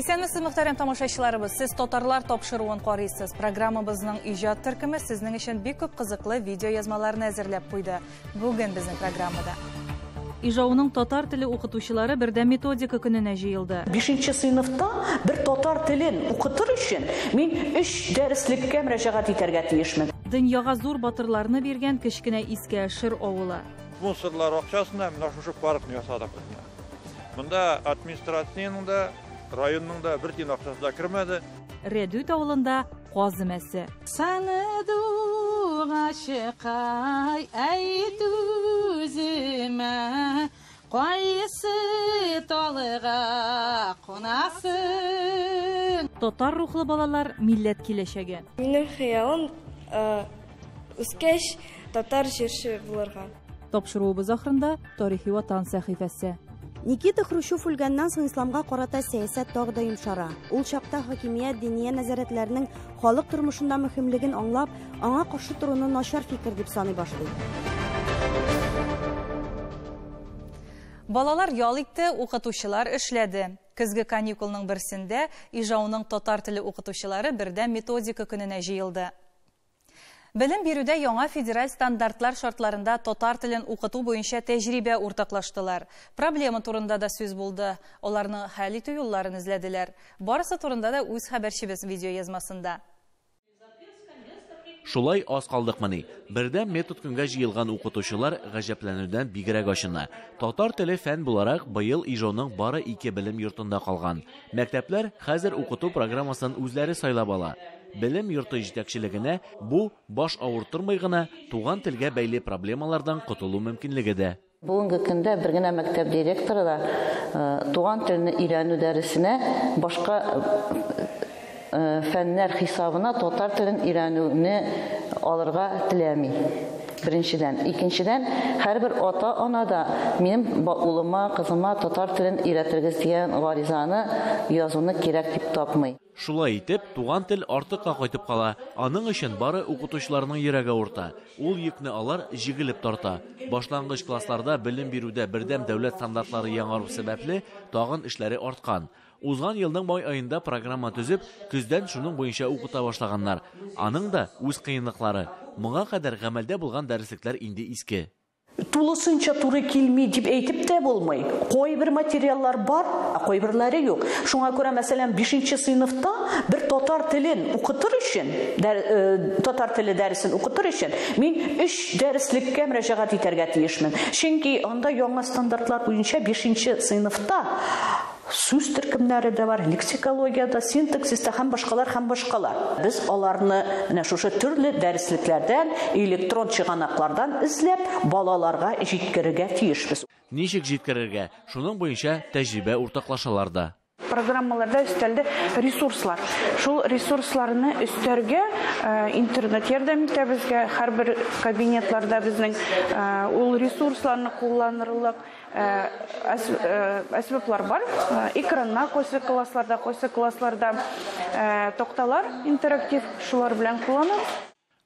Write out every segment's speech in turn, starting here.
Исәнмесез, мөхтәрәм тамашачыларыбыз. Сез татарлар тапшыруын карыйсыз. Программабызның иҗат төркеме сезнең өчен бик күп кызыклы видео язмаларны әзерләп куйды. Бүген безнең программада. Ижауның татар теле укытучылары бердәм методика көненә җыелды. 5 сыйныфта бер татар телен укытыр өчен мин 3 дәреслеккә мөрәҗәгать итәргә тиешмен. Дөньяга зур батырларны биргән кечкенә Иске Әшер авылы. Спонсорлар акчасына менә шушы паркны ясадык без. Монда администрациянең дә, районның да бер тиен акчасы да кермәде. Рәдүт авылында каз өмәсе. Сандугачкай әйт үземә, кайсы талыга кунасың? Татар рухлы балалар милләт киләчәге. Минем хыялым үскәч татар җырчы булырга. Тапшыруыбыз ахырында тарихи ватан сәхифәсе. Никита Хрущев үлгәннән соң исламга карата сәясәт тагы да йомшара. Ул чакта хакимият диния нәзарәтләренең халык тормышында мөһимлеген аңлап, аңа каршы торуны начар фикер дип саный башлый. Балалар ял итте, укытучылар эшләде. Көзге каникулның берсендә Ижауның татар теле укытучылары бердәм методика көненә җыелды. Белем бирүдә яңа федераль стандартлар шартларында татар телен укыту буенча тәҗрибә уртаклаштылар. Проблема турында да сүз булды. Аларның хәл итү юлларын эзләделәр. Барысы турында да үз хәбәрчебез видео язмасында. Шулай аз калдыкмыни? Бердәм метод көнгә җыелган укытучылар гаҗәпләнүдән бигрәк ачына. Татар теле фән буларак быел Ижауның бары 2 белем йортында калган. Мәктәпләр хәзер укыту программасын үзләре сайлап ала. Белем йорты җитәкчелегенә бу баш авырттырмый гына туган телгә бәйле проблемалардан котылу мөмкинлеге дә. Бүгенге көндә бер генә мәктәп директоры да туган телне өйрәнү дәресенә башка фәннәр хисабына татар телен өйрәнүне алырга теләми. Беренчедән. Икенчедән, һәрбер ата-ана да минем улыма, кызыма татар телен өйрәтергез дигән гаризаны язуны кирәк дип тапмый. Шулай итеп, туган тел артыкка кайтып кала. Аның өчен бары укытучыларның йөрәге авырта. Ул йөкне алар җигелеп тарта. Башлангыч классларда белем бирүдә бердәм дәүләт стандартлары яңару сәбәпле тагын эшләре арткан. Узган елның май аенда программа төзеп, көздән шуның буенча укыта башлаганнар. Аның да үз кыенлыклары. Моңа кадәр гамәлдә булган дәреслекләр инде иске. Тулысынча туры килми дип әйтеп тә булмый. Кайбер материаллар бар, ә кайберләре юк. Шуңа күрә, мәсәлән, 5 сыйныфта бер татар телен укытыр өчен, татар теле дәресен укытыр өчен мин 3 дәреслеккә мөрәҗәгать итәргә тиешмен. Чөнки анда яңа стандартлар буенча 5 сыйныфта сүз төркемнәре дә бар, лексикологияда, синтаксиста һәм башкалар, һәм башкалар. Без аларны менә шушы төрле дәреслекләрдән, электрон чыганаклардан эзләп, балаларга җиткерергә тиешбез. Ничек җиткерергә? Шуның буенча тәҗрибә уртаклашалар да. Программаларда өстәлде ресурслар. Шул ресурсларны өстәргә интернет ярдәм итә безгә, һәрбер кабинетларда безнең ул ресурсларны кулланырлык әсбаплар бар. Экраннар кайсы классларда, кайсы классларда такталар интерактив, шулар белән кулланабыз.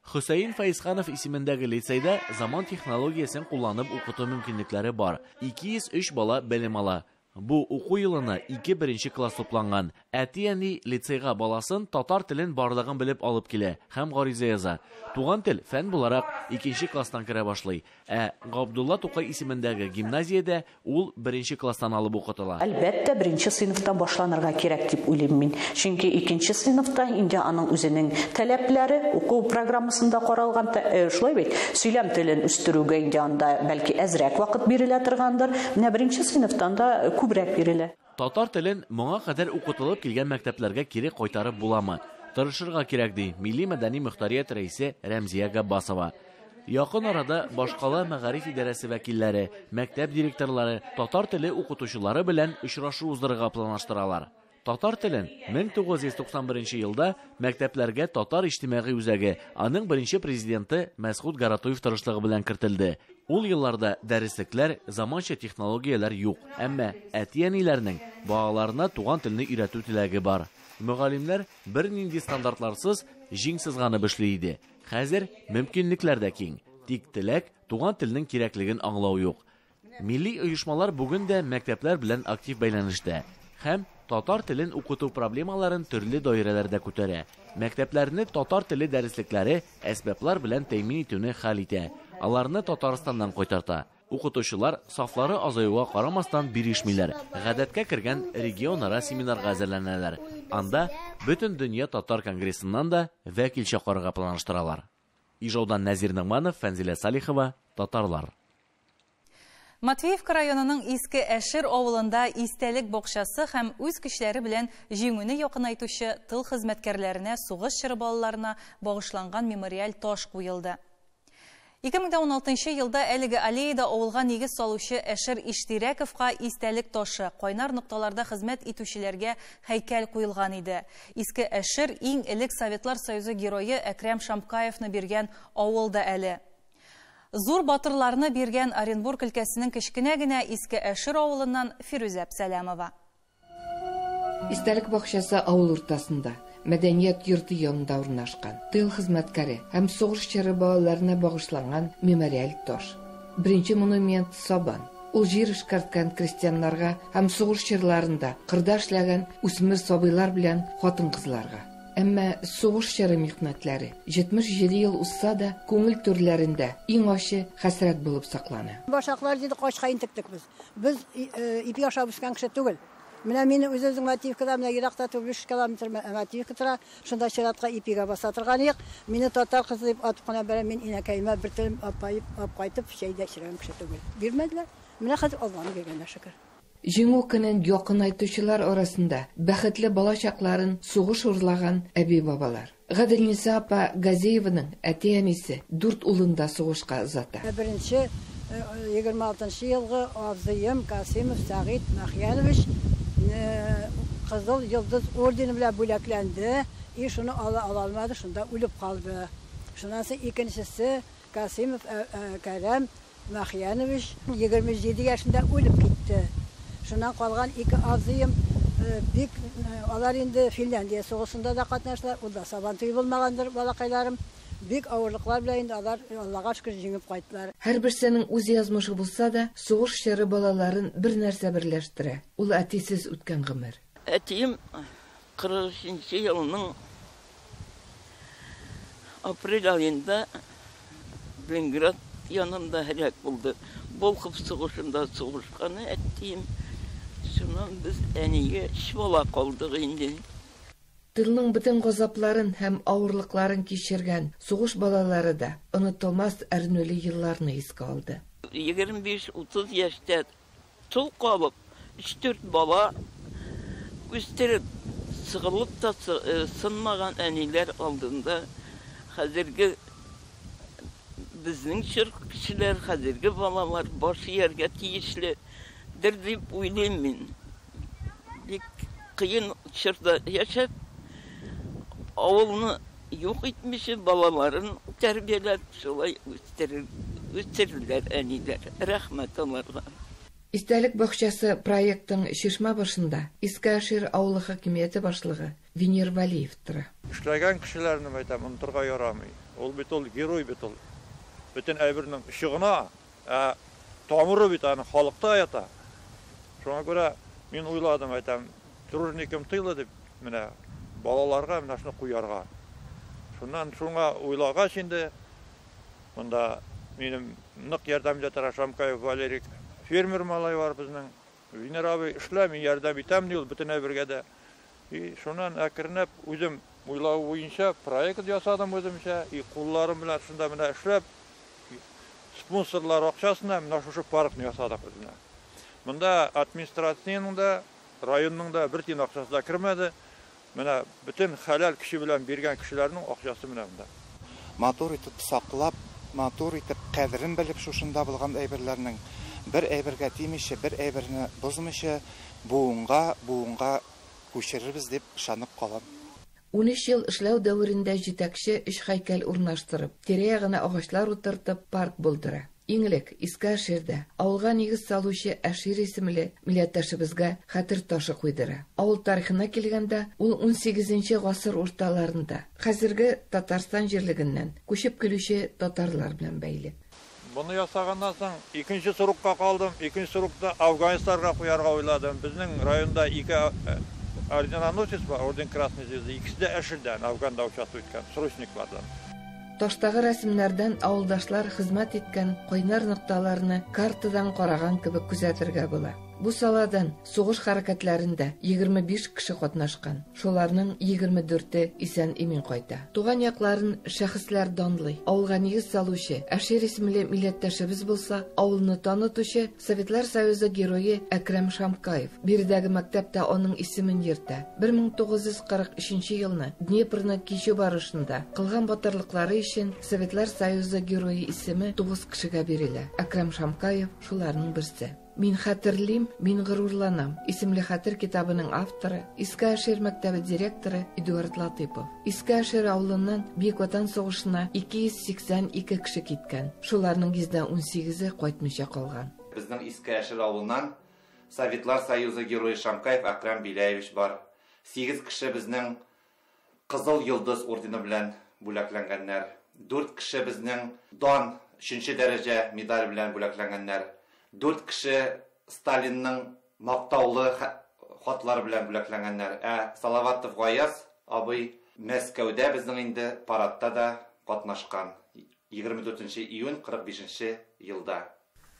Хөсәен Фәйзханов исемендәге лицейда заман технологиясен кулланып укыту мөмкинлекләре бар. 203 бала белем ала. Бу уку елына 2 беренче класс тупланган. Әти-әни лицейга баласын татар телен барлыгын белеп алып килә һәм гариза яза. Туган тел фән буларак 2 класстан керә башлый. Ә Габдулла Тукай исемендәге гимназиядә ул 1 класстан алып укытыла. Әлбәттә, 1 сыйныфтан башланырга кирәк дип уйлыйм мин. Чөнки 2 сыйныфта инде аның үзенең таләпләре уку программасында каралган, шулай бит, сөйләм телен үстерүгә инде анда бәлки әзрәк вакыт бирелә торгандыр. Менә 1 сыйныфтан да күбрәк бирелә. Татар телен моңа кадәр укытылып килгән мәктәпләргә кире кайтарып буламы? Тырышырга кирәк, ди Милли мәдәни мөхтәрият рәисе Рәмзия Габбасова. Якын арада башкала мәгариф идарәсе вәкилләре, мәктәп директорлары, татар теле укытучылары белән очрашу уздырырга планлаштыралар. Татар телен 1991 елда мәктәпләргә Татар иҗтимагый үзәге, аның беренче президенты Мәсгут Гаратуев тырышлыгы белән кертелде. Ул елларда дәреслекләр, заманча технологияләр юк, әмма әти-әниләрнең балаларына туган телне өйрәтү теләге бар. Мөгаллимнәр бернинди стандартларсыз җиң сызганып эшли иде. Хәзер мөмкинлекләр дә киң. Тик теләк, туган телнең кирәклеген аңлау юк. Милли оешмалар бүген дә мәктәпләр белән актив бәйләнештә һәм Татар телен укыту проблемаларын төрле даирәләрдә күтәрә. Мәктәпләрне татар теле дәреслекләре, әсбаплар белән тәэмин итүне хәл итә. Аларны Татарстаннан кайтарта. Укытучылар сафлары азаюга карамастан бирешмиләр. Гадәткә кергән регионара семинарга әзерләнәләр. Анда бөтен дөнья татар конгрессыннан да вәкил чакырырга планлаштыралар. Ижаудан Нәзир Нагманов, Фәнзилә Салихова, Татарлар. Матвеевка районының Иске Әшер авылында истәлек бакчасы һәм үз көчләре белән җиңүне якынайтучы тыл хезмәткәрләренә, сугыш чоры балаларына багышланган мемориаль таш куелды. 2016 елда әлеге аллеяда авылга нигез салучы Әшер Иштирәковка истәлек ташы, кайнар нокталарда хезмәт итүчеләргә һәйкәл куелган иде. Иске Әшер иң элек Советлар Союзы герое Әкрәм Шамкаевны биргән авыл да әле. Зур батырларны биргән Оренбург өлкәсенең кечкенә генә Иске Әшер авылыннан Фирүзә Әпсәләмова. Истәлек бакчасы авыл уртасында, мәдәният йорты янында урнашкан. Тыл хезмәткәре һәм сугыш чоры балаларына багышланган мемориаль таш. Беренче монумент сабан. Ул җир эшкәрткән крестьяннарга һәм сугыш чорларында кырда эшләгән үсмер сабыйлар белән хатын-кызларга. Әмма сугыш чоры михнәтләре 77 ел узса да күңел түрләрендә иң ачы хәсрәт булып саклана. Башаклар җиде качка интектек без. Без ипи ашап үскән кеше түгел. Менә мине үз-үзең Матвеевкада, менә еракта түгел, 5 километр Матвеевка тора, шунда чиратка ипигә баса торган идек. Мине татар кызы дип атып кына бәрә, мин инәкәемә бер телем алып кайтып чәй дә эчергән кеше түгел. Бирмәделәр. Менә хәзер Алланың биргәненә шөкер. Җиңү көнен якынайтучылар арасында бәхетле балачакларын сугыш урлаган әби-бабалар. Гаделниса апа Газиеваның әти-әнисе 4 улын да сугышка озата. Беренче 26 елгы абзыем Касимов Сәгыйть Махьянович Кызыл Йолдыз ордены белән бүләкләнде. И шуны ала алмады, шунда үлеп калды. Шуннан соң икенчесе Касимов Кәрәм Махьянович 27 яшендә үлеп китте. Шуннан калган ике абзыем бик алар инде Финляндия сугышында да катнаштылар. Ул да Сабантуй булмагандыр, балакайларым. Бик авырлыклар белән инде алар Аллага шөкер җиңеп кайттылар. Һәрберсенең үз язмышы булса да, сугыш чоры балаларын бер нәрсә берләштерә. Ул әтисез үткән гомер. Әтием 43 елның апрель аенда Ленинград янында һәлак булды. Болхов сугышында сугышкан әтием. Шуннан без әнигә өч бала калдык инде. Тылның бөтен газапларын һәм авырлыкларын кичергән сугыш балалары да онытылмас әрнүле елларны искә алды. 25-30 яшьтә тол калып, 3-4 бала үстереп, сыгылып та сынмаган әниләр алдында хәзерге безнең чор кешеләр, хәзерге балалар баш ияргә тиешледер дип уйлыйм мин. Бик кыен чорда яшәп, авылны юк итмичә балаларын тәрбияләп, шулай үстерделәр әниләр. Рәхмәт аларга. Истәлек бакчасы проектының чишмә башында Иске Әшер авылы хакимияте башлыгы Венер Валиев тора. Эшләгән кешеләрне әйтәм, онытырга ярамый. Ул бит ул герой бит ул. Бөтен әйбернең очы гына, ә тамыры бит аны халыкта ята. Шуңа күрә мин уйладым, әйтәм, тружникым тыйлы дип, менә балаларга менә шуны куярга. Шуннан шуңа уйлагач инде, монда минем нык ярдәмдә тора Шамкаев Валерий фермер малай бар безнең. Венер абый эшлә, мин ярдәм итәм ди ул бөтен әйбергә дә. И шуннан әкренләп үзем уйлау буенча проект ясадым үземчә, и кулларым белән шунда менә эшләп, спонсорлар акчасына менә шушы паркны ясадык без менә. Монда администрациянең дә, районның да бер тиен акчасы да кермәде. Менә бөтен хәләл кеше белән биргән кешеләрнең акчасы менә монда. Матур итеп саклап, матур итеп кадерен белеп шушында булган әйберләрнең бер әйбергә тимичә, бер әйберне бозмыйча буынга, буынга күчерербез дип ышанып калам. 13 ел эшләү дәверендә җитәкче өч һәйкәл урнаштырып, тирә-ягына агачлар утыртып, парк булдыра. Иң элек Иске Әшердә авылга нигез салучы Әшир исемле милләттәшебезгә хәтер ташы куйдыра. Авыл тарихына килгәндә, ул 18 гасыр урталарында хәзерге Татарстан җирлегеннән күчеп килүче татарлар белән бәйле. Буны ясаганнан соң икенче срокка калдым, икенче срокта Афганистанга куярга уйладым. Безнең районда ике орденоносец бар, орден Красной Звезды, икесе дә Әшердән, Афганда участвовать иткән, срочниклардан. Таштагы рәсемнәрдән авылдашлар хезмәт иткән кайнар нокталарны картадан караган кебек күзәтергә була. Бу саладан сугыш хәрәкәтләрендә 25 кеше катнашкан. Шуларның 24-е исән-имин кайта. Туган якларын шәхесләр данлый. Авылга нигез салучы Әшир исемле милләттәшебез булса, авылны танытучы Советлар Союзы герое Әкрәм Шамкаев. Биредәге мәктәптә аның исемен йөртә. 1943 елны Днепрны кичү барышында кылган батырлыклары өчен Советлар Союзы герое исеме 9 кешегә бирелә. Әкрәм Шамкаев шуларның берсе. Мин хәтерлим, мин горурланам исемле хәтер китабының авторы, Иске Әшир мәктәбе директоры Эдуард Латыпов. Иске Әшир авылыннан Бөек Ватан сугышына 282 кеше киткән. Шуларның 118-е кайтмыйча калган. Безнең Иске Әшир авылыннан Советлар Союзы герое Шамкаев Әкрәм Беляевич бар. 8 кеше безнең Кызыл Йолдыз ордены белән бүләкләнгәннәр. 4 кеше безнең Дан 3 дәрәҗә медаль белән бүләкләнгәннәр. 4 кеше Сталинның мактаулы хатлары белән бүләкләнгәннәр. Ә Салаватов Гаяз абый Мәскәүдә безнең инде парадта да катнашкан. 24 июнь 45 елда.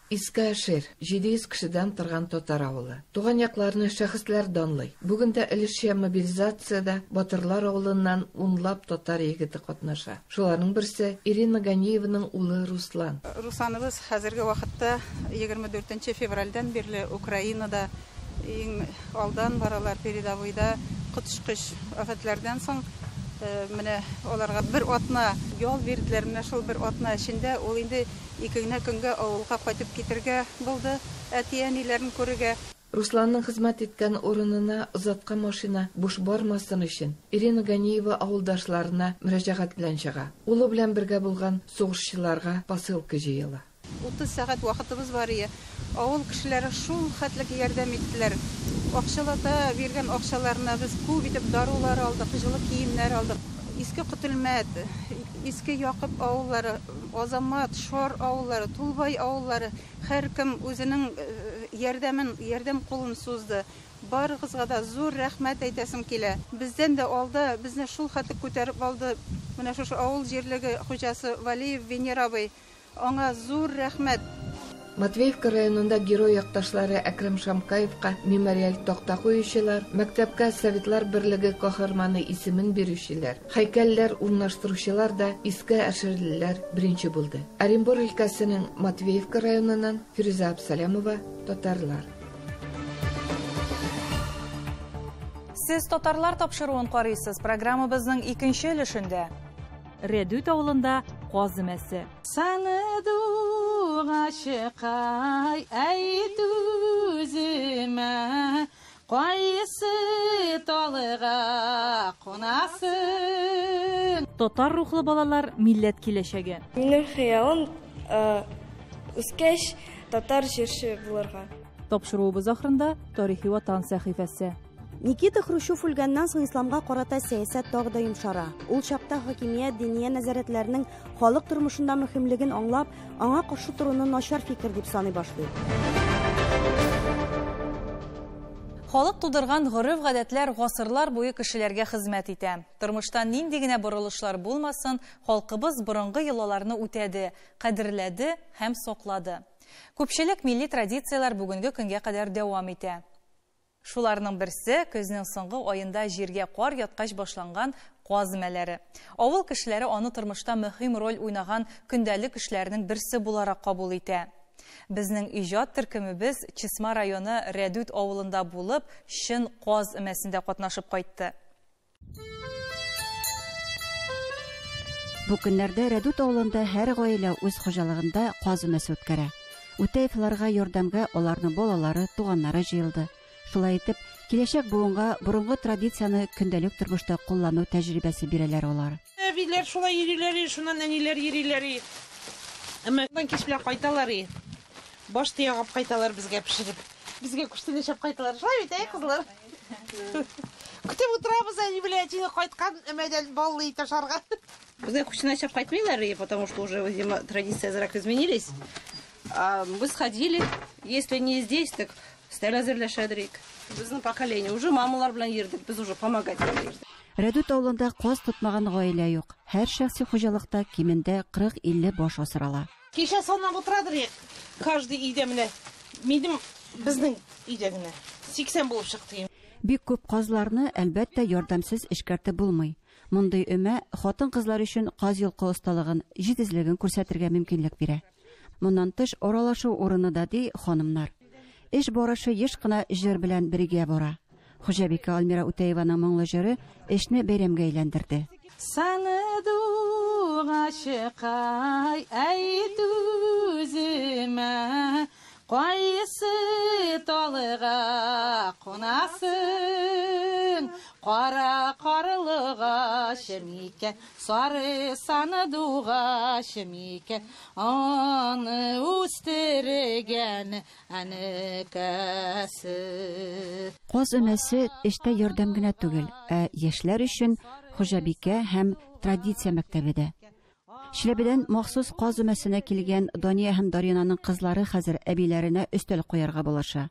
Иске Әшир, 700 кешедән торган татар авылы. Туган якларны шәхесләр данлый. Бүген дә өлешчә мобилизациядә Батырлар авылыннан унлап татар егете катнаша. Шуларның берсе Ирина Ганиеваның улы Руслан. Русланыбыз хәзерге вакытта 24 февральдән бирле Украинада иң алдан баралар, передовойда коточкыч афәтләрдән соң менә аларга бер атна ял бирделәр. Менә шул бер атна эчендә ул инде ике генә көнгә авылга кайтып китергә булды, әти-әниләрен күрергә. Русланның хезмәт иткән урынына озаткан машина буш бармасын өчен Ирина Ганиева авылдашларына мөрәҗәгать белән чыга. Улы белән бергә булган сугышчыларга посылка җыела. 30 сәгать вакытыбыз бар ие. Авыл кешеләре шул хәтлек ярдәм иттеләр. Акчалата биргән акчаларына без күп итеп дарулар алдык, җылы киемнәр алдык. Иске Котелмәт, Иске Якып авыллары, Азамат, Шор авыллары, Тулбай авыллары һәркем үзенең ярдәмен, ярдәм кулын сузды. Барыгызга да зур рәхмәт әйтәсем килә. Бездән дә алда безне шул хәтлек күтәреп алды. Менә шушы авыл җирлеге хуҗасы Валиев Венер абый. Аңа зур рәхмәт. Матвеевка районында герой якташлары Әкрәм Шамкаевка мемориаль такта куючылар, мәктәпкә Советлар Берлеге каһарманы исемен бирүчеләр, һәйкәлләр урнаштыручылар да Иске Әширлеләр беренче булды. Оренбур өлкәсенең Матвеевка районыннан Фирүзә Абсалямова, Татарлар. Сез Татарлар тапшыруын карыйсыз. Программабызның икенче өлешендә. Рәдүт авылында каз өмәсе. Сандугачкай әйт үземә, кайсы талыга кунасың? Татар рухлы балалар милләт киләчәге. Минем хыялым үскәч татар җырчы булырга. Тапшыруыбыз ахырында тарихи ватан сәхифәсе. Никита Хрущев үлгәннән соң исламга карата сәясәт тагы да йомшара. Ул чакта хакимият диния нәзарәтләренең халык тормышында мөһимлеген аңлап, аңа каршы торуны начар фикер дип саный башлый. Халык тудырган гореф-гадәтләр гасырлар буе кешеләргә хезмәт итә. Тормышта нинди генә борылышлар булмасын, халкыбыз борынгы йолаларны үтәде, кадерләде һәм саклады. Күпчелек милли традицияләр бүгенге көнгә кадәр дәвам итә. Шуларның берсе көзнең соңгы аенда җиргә кар яткач башланган каз өмәләре. Авыл кешеләре аны тормышта мөһим роль уйнаган көндәлек эшләрнең берсе буларак кабул итә. Безнең иҗат төркемебез Чесма районы Рәдүт авылында булып, чын каз өмәсендә катнашып кайтты. Бу көннәрдә Рәдүт авылында һәр гаилә үз хуҗалыгында каз өмәсе үткәрә. Үтәевларга ярдәмгә аларның балалары, туганнары җыелды. Шулай итеп, киләчәк буынга борынгы традицияне көндәлек тормышта куллану тәҗрибәсе бирәләр алар. Әбиләр шулай йөриләр, шуннан әниләр йөриләр. Әмма кич белән кайталар. Баш төягып кайталар безгә пешереп. Безгә күчтәнәч алып кайталар. Шулай бит, әй кызлар. Көтеп утырабыз әни белән әтине кайткан өмәдән баллы ит ашарга. Безгә күчтәнәч алып кайтмыйлар, потому что уже, видимо, традиции азрак изменились. А мы сходили, если не здесь, так Өстәл әзерләшәдер идек. Безнең поколение уже мамалар белән йөрдек, без уже помогать йөрдек. Рәдүт авылында каз тотмаган гаилә юк. Һәр шәхси хуҗалыкта кимендә 40-50 баш асрала. Кичә санап утырадыр идек. Каждый өйдә менә минем безнең өйдә генә 80 булып чыкты. Бик күп казларны, әлбәттә, ярдәмсез эшкәртеп булмый. Мондый өмә хатын-кызлар өчен каз йолку осталыгын, җитезлеген күрсәтергә мөмкинлек бирә. Моннан тыш аралашу урыны да, ди ханымнар. Эш барышы еш кына җыр белән бергә бара. Хуҗабикә Альмира Үтәеваның моңлы җыры эшне бәйрәмгә әйләндерде. Сандугачкай әйт үземә, кайсы талыга кунасың, кара карлыгачым икән, сары сандугачым икән, аны үстергән әнекәсе. Каз өмәсе эштә ярдәм генә түгел, ә яшьләр өчен хуҗабикә һәм традиция мәктәбе дә. Чиләбедән махсус каз өмәсенә килгән Дания һәм Даринаның кызлары хәзер әбиләренә өстәл куярга булыша.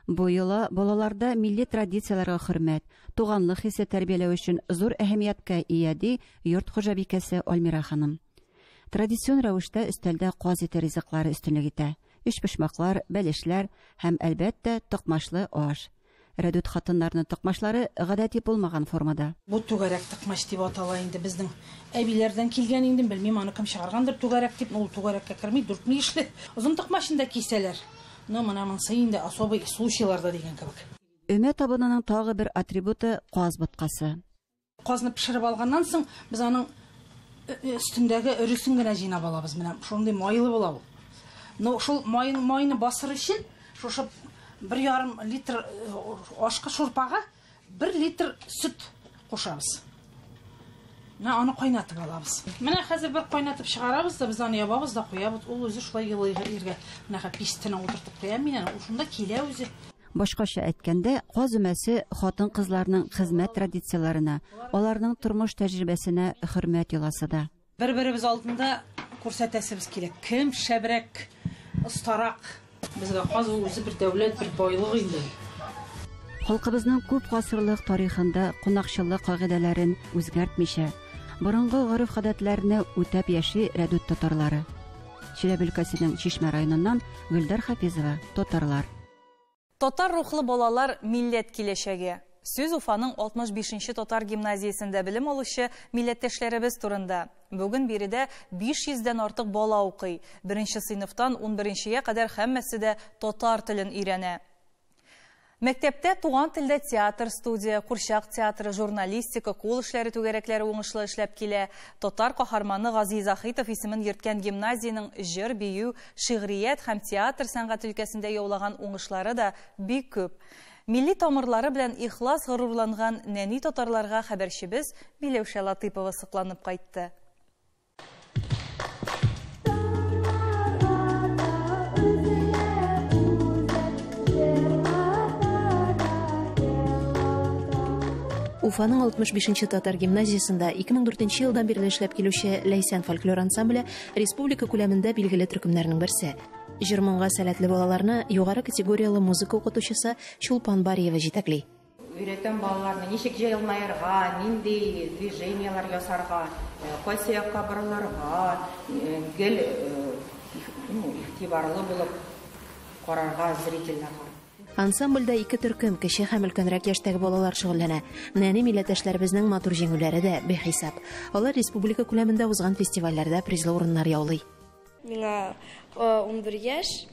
Бу йола балаларда милли традицияләргә хөрмәт, туганлык хисе тәрбияләү өчен зур әһәмияткә ия, ди йорт хуҗабикәсе Альмира ханым. Традицион рәвештә өстәлдә каз ите ризыклары өстенлек итә. Өчпочмаклар, бәлешләр һәм, әлбәттә, токмачлы аш. Рәдүт хатыннарының токмачлары гадәти булмаган формада. Бу түгәрәк токмач дип атала инде, безнең әбиләрдән килгән инде, белмим, аны кем чыгаргандыр түгәрәк дип, ул түгәрәккә керми, дүртмөешле. Озын токмачын да кисәләр. Но менә монысы инде особый случайларда дигән кебек. Өмә табынының тагы бер атрибуты каз боткасы. Казны пешереп алганнан соң без аның өстендәге өресен генә җыйнап алабыз. Менә шундый майлы була ул. Но шул майны басыр өчен шушы 1,5 литр ашка шурпага 1 литр сөт кушабыз. Менә аны кайнатып алабыз. Менә хәзер бер кайнатып чыгарабыз да, без аны ябабыз да куябыз. Ул үзе шулай елый иргә. Менә хәзер пистенә утыртып куям мин аны. Ул шунда килә үзе. Башкача әйткәндә, каз өмәсе хатын-кызларның хезмәт традицияләренә, аларның тормыш тәҗрибәсенә хөрмәт йоласы да. Бер-беребез алдында күрсәтәсебез килә. Кем шәбрәк, остарак. Безгә каз ул үзе бер дәүләт, бер байлык инде. Халкыбызның күп гасырлык тарихында кунакчыллык кагыйдәләрен үзгәртмичә, борынгы гореф-гадәтләрне үтәп яши Рәдүт татарлары. Чиләбе өлкәсенең Чишмә районыннан Гөлдар Хафизова, Татарлар. Татар рухлы балалар милләт киләчәге. Сүз Уфаның 65-нче татар гимназиясендә белем алучы милләттәшләребез турында. Бүген биредә 500-дән артык бала укый. Беренче сыйныфтан 11-нчегә кадәр һәммәсе дә татар телен өйрәнә. Мәктәптә туган телдә театр студия, курчак театры, журналистика, кул эшләре түгәрәкләре уңышлы эшләп килә. Татар каһарманы Гази Заһитов исемен йөрткән гимназиянең җыр, бию, шигърият һәм театр сәнгате өлкәсендә яулаган уңышлары да бик күп. Милли тамырлары белән ихлас горурланган нәни татарларга хәбәрчебез Миләүшә Латыпова сокланып кайтты. Уфаның 65-нче татар гимназиясендә 2004 елдан бирле эшләп килүче Ләйсән фольклор ансамбле республика күләмендә билгеле төркемнәрнең берсе. Җыр-моңга сәләтле балаларны югары категорияле музыка укытучысы Чулпан Бариева җитәкли. Өйрәтәм балаларны ничек җыелмаерга, нинди движениелар ясарга, кайсы якка борылырга, гел игътибарлы булып карарга зрительләргә. Ансамбльдә ике төркем, кече һәм өлкәнрәк яшьтәге балалар шөгыльләнә. Нәни милләттәшләребезнең матур җиңүләре дә бихисап. Алар республика күләмендә узган фестивальләрдә призлы урыннар яулый. Миңа 11 яшь.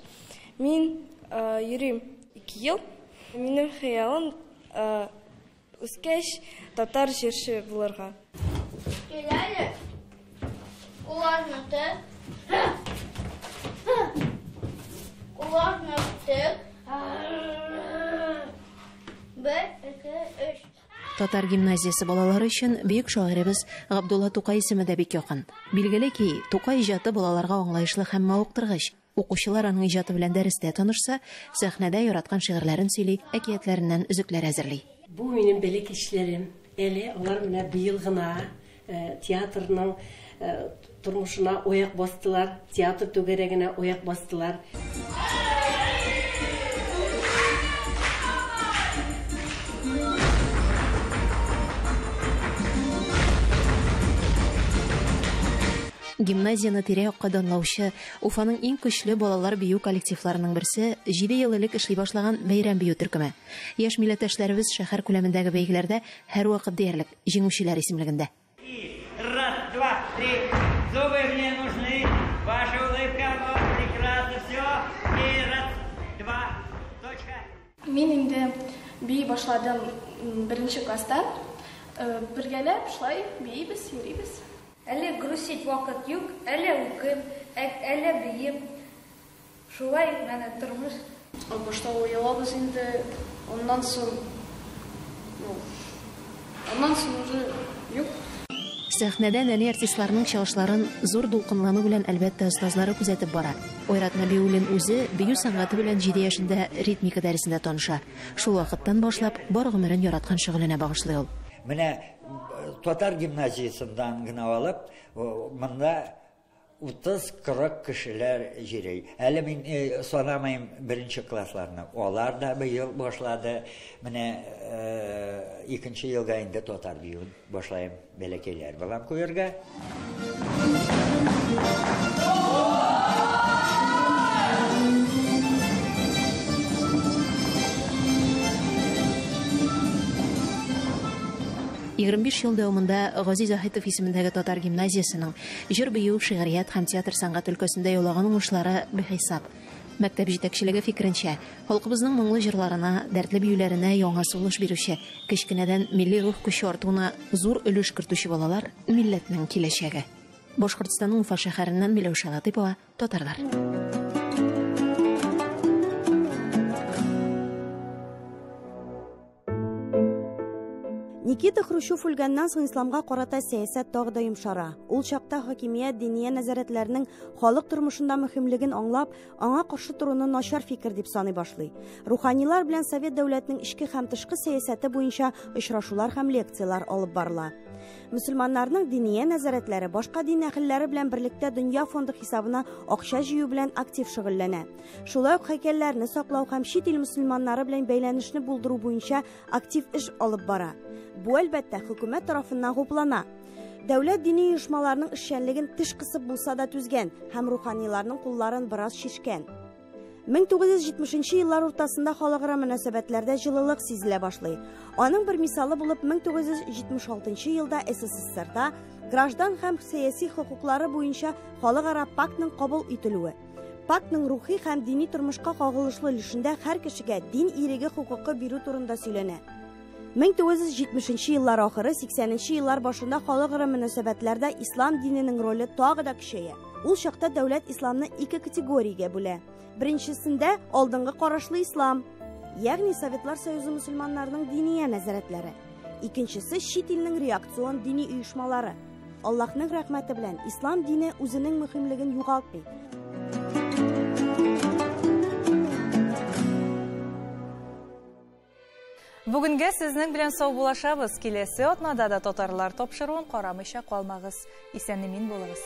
Мин йөрим 2 ел. Минем хыялым үскәч татар җырчы булырга. Киләле. Кулларны тот. Кулларны тот. 1, 2, 3. Татар гимназиясе балалары өчен бөек шагыйребез Габдулла Тукай исеме дә бик якын. Билгеле ки, Тукай иҗаты балаларга аңлаешлы һәм мавыктыргыч. Укучылар аның иҗаты белән дәрестә танышса, сәхнәдә яраткан шигырьләрен сөйли, әкиятләреннән өзекләр әзерли. Бу минем бәләкәчләрем. Әле алар менә быел гына театрның тормышына аяк бастылар, театр түгәрәгенә аяк бастылар. Гимназияне тирә-якка данлаучы, Уфаның иң көчле балалар бию коллективларының берсе, 7 ел элек эшли башлаган Бәйрәм бию төркеме. Яшь милләттәшләребез шәһәр күләмендәге бәйгеләрдә һәрвакыт диярлек җиңүчеләр исемлегендә. Раз, два, три. Зубы мне нужны. Ваша улыбка, вот, прекрасно, все. И раз, два, точка. Мин инде бии башладым беренче класстан. Бергәләп шулай биибез, йөрибез. Әле грустить вакыт юк, әле укыйм, әле биим. Шулай менә тормыш. Башта оялабыз инде, аннан соң, ну, аннан соң уже юк. Сәхнәдә нәни артистларның чыгышларын зур дулкынлану белән, әлбәттә, остазлары күзәтеп бара. Айрат Нәбиуллин үзе бию сәнгате белән 7 яшендә ритмика дәресендә таныша. Шул вакыттан башлап бар гомерен яраткан шөгыленә багышлый ул. Менә татар гимназиясеннән генә алып, монда 30-40 кешеләр йөри. Әле мин санамыйм беренче классларны. Алар да быел башлады. Менә икенче елга инде татар биюен башлайм. Бәләкәйләр белән куярга. Егерме биш ел дәвамында Гази Заһитов исемендәге татар гимназиясенең җыр, бию, шигърият һәм театр сәнгать өлкәсендә яулаган уңышлары бихисап. Мәктәп җитәкчелеге фикеренчә, халкыбызның моңлы җырларына, дәртле биюләренә яңа сулыш бирүче, кечкенәдән милли рух көче артуына зур өлеш кертүче балалар милләтнең киләчәге. Башкортстанның Уфа шәһәреннән Миләүшә Латыпова, Татарлар. Никита Хрущев үлгәннән соң исламга карата сәясәт тагы да йомшара. Ул чакта хакимият диния нәзарәтләренең халык тормышында мөһимлеген аңлап, аңа каршы торуны начар фикер дип саный башлый. Руханилар белән Совет дәүләтенең эчке һәм тышкы сәясәте буенча очрашулар һәм лекцияләр алып барыла. Мөселманнарның диния нәзарәтләре башка дин әһелләре белән берлектә дөнья фонды хисабына акча җыю белән актив шөгыльләнә. Шулай ук һәйкәлләрне саклау һәм чит ил мөселманнары белән бәйләнешне булдыру буенча актив эш алып бара. Бу әлбәттә хөкүмәт тарафыннан хуплана. Дәүләт дини оешмаларының эшчәнлеген теш кысып булса да түзгән һәм руханиларның кулларын бераз шишкән. 1970 еллар уртасында халыкара мөнәсәбәтләрдә җылылык сизелә башлый. Аның бер мисалы булып 1976 елда СССРда граждан һәм сәяси хокуклары буенча халыкара пактның кабул ителүе. Пактның рухи һәм дини тормышка кагылышлы өлешендә һәр кешегә дин иреге хокукы бирү турында сөйләнә. 1970 еллар ахыры 80 еллар башында халыкара мөнәсәбәтләрдә ислам диненең роле тагы да көчәя. Ул чакта дәүләт исламны ике категориягә бүлә. Беренчесендә алдынгы карашлы ислам, ягъни Советлар Союзы мөселманнарының диния нәзарәтләре. Икенчесе чит илнең реакцион дини оешмалары. Аллаһның рәхмәте белән ислам дине үзенең мөһимлеген югалтмый. Бүгенгә сезнең белән саубуллашабыз. Киләсе атнада да татарлар тапшыруын карамыйча калмагыз. Исән-имин булыгыз.